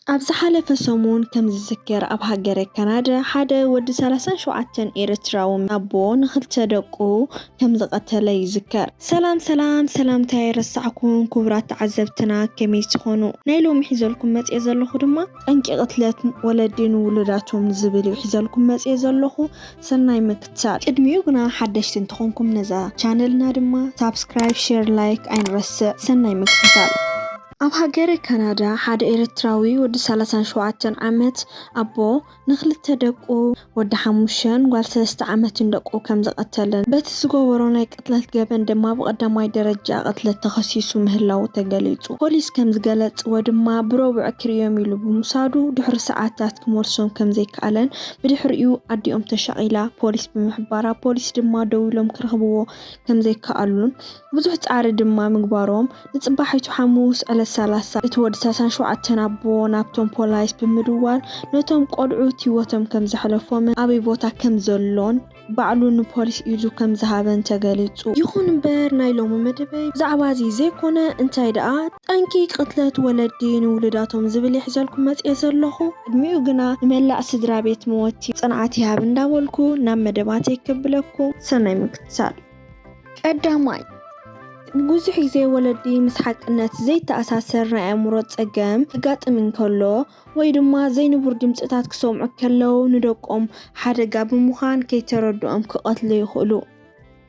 ኣብ ዝሓለፈ ሰሙን ከም ዝዝከር ኣብ ሃገረ ካናዳ ሓደ ወዲ ሰላሳን ሸውዓተን ኤርትራዊ ኣቦ ንኽልተ ደቁ ከም ዝቐተለ ይዝከር። ሰላም ሰላም፣ ሰላምታ ኣይረሳዕኩን ክቡራት ተዓዘብትና፣ ከመይ ትኾኑ? ናይ ሎሚ ሒዘልኩም መጽየ ዘለኹ ድማ ጠንቂ ቅትለት ወለዲ ንውሉዳቶም ዝብል እዩ ሒዘልኩም መጽየ ዘለኹ። ሰናይ ምክትታል። ቅድሚኡ ግና ሓደሽቲ እንተኾንኩም ነዛ ቻነልና ድማ ሳብስክራይብ፣ ሼር፣ ላይክ ኣይንረስዕ። ሰናይ ምክትታል። ኣብ ሃገረ ካናዳ ሓደ ኤርትራዊ ወዲ ሰላሳን ሸውዓተን ዓመት ኣቦ ንኽልተ ደቁ፣ ወዲ ሓሙሽተን ጓል ሰለስተ ዓመትን ደቁ ከም ዝቐተለን፣ በቲ ዝገበሮ ናይ ቅትለት ገበን ድማ ብቐዳማይ ደረጃ ቅትለት ተኸሲሱ ምህላዉ ተገሊጹ። ፖሊስ ከም ዝገለጽዎ ድማ ብረቡዕ ክርእዮም ኢሉ ብምውሳዱ ድሕሪ ሰዓታት ክመልሶም ከም ዘይከኣለን ብድሕሪኡ ኣዲኦም ተሻቒላ ፖሊስ ብምሕባራ ፖሊስ ድማ ደዊሎም ክረኽብዎ ከም ዘይከኣሉን ብዙሕ ጻዕሪ ድማ ምግባሮም ንጽባሒቱ ሓሙስ ዕለት ሰላሳ እቲ ወዲ ሰላሳን ሸውዓተን ኣቦ ናብቶም ፖላይስ ብምድዋል ነቶም ቆልዑት ህይወቶም ከም ዘሕለፎምን ኣበይ ቦታ ከም ዘሎን ባዕሉ ንፖሊስ ኢዱ ከም ዝሃበን ተገሊጹ። ይኹን እምበር ናይ ሎሚ መደበይ ብዛዕባ እዚ ዘይኮነ እንታይ ደኣ ጠንቂ ቅትለት ወለዲ ንውሉዳቶም ዝብል ይሕዘልኩም መጽየ ዘለኹ። ቅድሚኡ ግና ንመላእ ስድራ ቤት መወቲ ጽንዓት ይሃብ እንዳበልኩ ናብ መደባተይ ከብለኩም ሰናይ ምክትታል። ቀዳማይ፣ ብዙሕ ግዜ ወለዲ ምስ ሓቅነት ዘይተኣሳሰር ናይ ኣእምሮ ጸገም ክጋጥም እንከሎ ወይ ድማ ዘይንቡር ድምጽታት ክሰምዑ ከለዉ ንደቆም ሓደጋ ብምዃን ከይተረድኦም ክቐትሉ ይኽእሉ።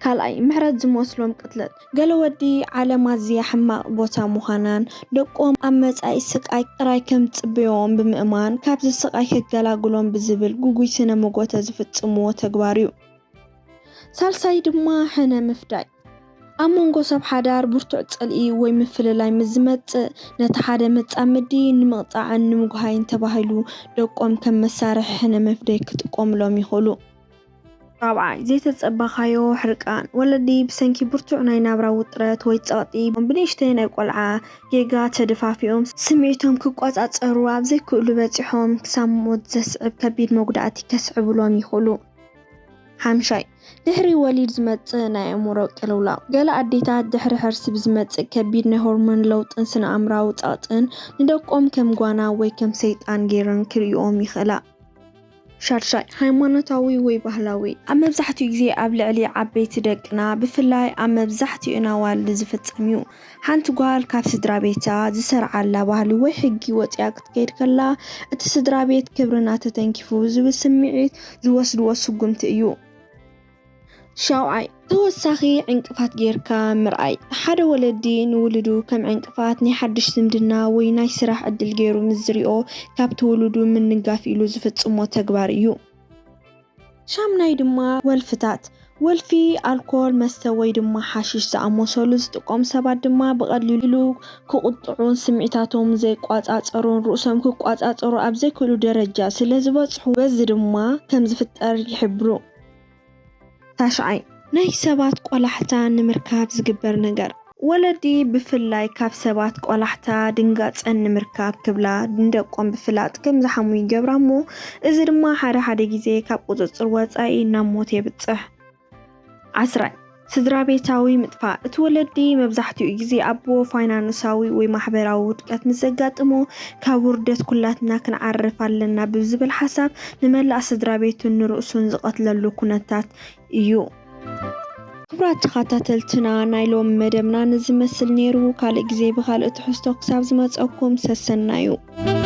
ካልኣይ፣ ምሕረት ዝመስሎም ቅትለት። ገለ ወዲ ዓለም ኣዝያ ሕማቕ ቦታ ምዃናን ደቆም ኣብ መጻኢ ስቓይ ጥራይ ከም ዝጽበዮም ብምእማን ካብዚ ስቓይ ከገላግሎም ብዝብል ግጉይ ስነ መጎተ ዝፍጽምዎ ተግባር እዩ። ሳልሳይ ድማ ሕነ ምፍዳይ። ኣብ መንጎ ሰብ ሓዳር ብርቱዕ ጽልኢ ወይ ምፍልላይ ምስ ዝመጽእ ነቲ ሓደ መጻምዲ ንምቕጻዕን ንምጉሃይን ተባሂሉ ደቆም ከም መሳርሒ ሕነ መፍደይ ክጥቀሙሎም ይኽእሉ። ራብዓይ፣ ዘይተጸበኻዮ ሕርቃን። ወለዲ ብሰንኪ ብርቱዕ ናይ ናብራ ውጥረት ወይ ጸቕጢ ብንእሽተይ ናይ ቆልዓ ጌጋ ተደፋፊኦም ስምዒቶም ክቆጻጸሩ ኣብ ዘይክእሉ በጺሖም ክሳብ ሞት ዘስዕብ ከቢድ መጉዳእቲ ከስዕቡሎም ይኽእሉ። ሓምሻይ፣ ድሕሪ ወሊድ ዝመጽእ ናይ ኣእምሮ ቅልውላው። ገለ ኣዴታት ድሕሪ ሕርሲ ብዝመጽእ ከቢድ ናይ ሆርሞን ለውጥን ስነ ኣእምራዊ ጸቕጥን ንደቆም ከም ጓና ወይ ከም ሰይጣን ገይረን ክርእይኦም ይኽእላ። ሻድሻይ፣ ሃይማኖታዊ ወይ ባህላዊ። ኣብ መብዛሕትኡ ግዜ ኣብ ልዕሊ ዓበይቲ ደቅና፣ ብፍላይ ኣብ መብዛሕትኡ ኣዋልድ ዝፍጸም እዩ። ሓንቲ ጓል ካብ ስድራ ቤታ ዝሰርዓላ ባህሊ ወይ ሕጊ ወጺኣ ክትከይድ ከላ፣ እቲ ስድራ ቤት ክብርና ተተንኪፉ ዝብል ስምዒት ዝወስድዎ ስጉምቲ እዩ። ሻውዓይ፣ ተወሳኺ ዕንቅፋት ጌርካ ምርኣይ። ሓደ ወለዲ ንውሉዱ ከም ዕንቅፋት ናይ ሓድሽ ዝምድና ወይ ናይ ስራሕ ዕድል ገይሩ ምስ ዝሪኦ፣ ካብቲ ውሉዱ ምንጋፍ ኢሉ ዝፍጽሞ ተግባር እዩ። ሻምናይ ድማ ወልፍታት። ወልፊ፣ ኣልኮል መስተ ወይ ድማ ሓሽሽ ዝኣመሰሉ ዝጥቀሙ ሰባት ድማ ብቐሊሉ ክቑጥዑን ስምዒታቶም ዘይቋጻጸሩን ርእሶም ክቋጻጸሩ ኣብ ዘይክእሉ ደረጃ ስለ ዝበጽሑ፣ በዚ ድማ ከም ዝፍጠር ይሕብሩ። ታሽዓይ፣ ናይ ሰባት ቆላሕታ ንምርካብ ዝግበር ነገር። ወለዲ ብፍላይ ካብ ሰባት ቆላሕታ ድንጋጸን ንምርካብ ክብላ ንደቆም ብፍላጥ ከም ዝሓሙ ይገብራ እሞ፣ እዚ ድማ ሓደ ሓደ ግዜ ካብ ቁጽጽር ወጻኢ ናብ ሞት የብጽሕ። ዓስራይ፣ ስድራ ቤታዊ ምጥፋእ። እቲ ወለዲ መብዛሕትኡ ግዜ ኣቦ ፋይናንሳዊ ወይ ማሕበራዊ ውድቀት ምስ ዘጋጥሞ፣ ካብ ውርደት ኩላትና ክንዓርፍ ኣለና ብዝብል ሓሳብ ንመላእ ስድራ ቤቱን ንርእሱን ዝቐትለሉ ኩነታት እዩ። ክቡራት ተኸታተልትና፣ ናይ ሎሚ መደብና ንዝመስል ነይሩ። ካልእ ግዜ ብኻልእ ትሕዝቶ ክሳብ ዝመጸኩም ሰሰናዩ።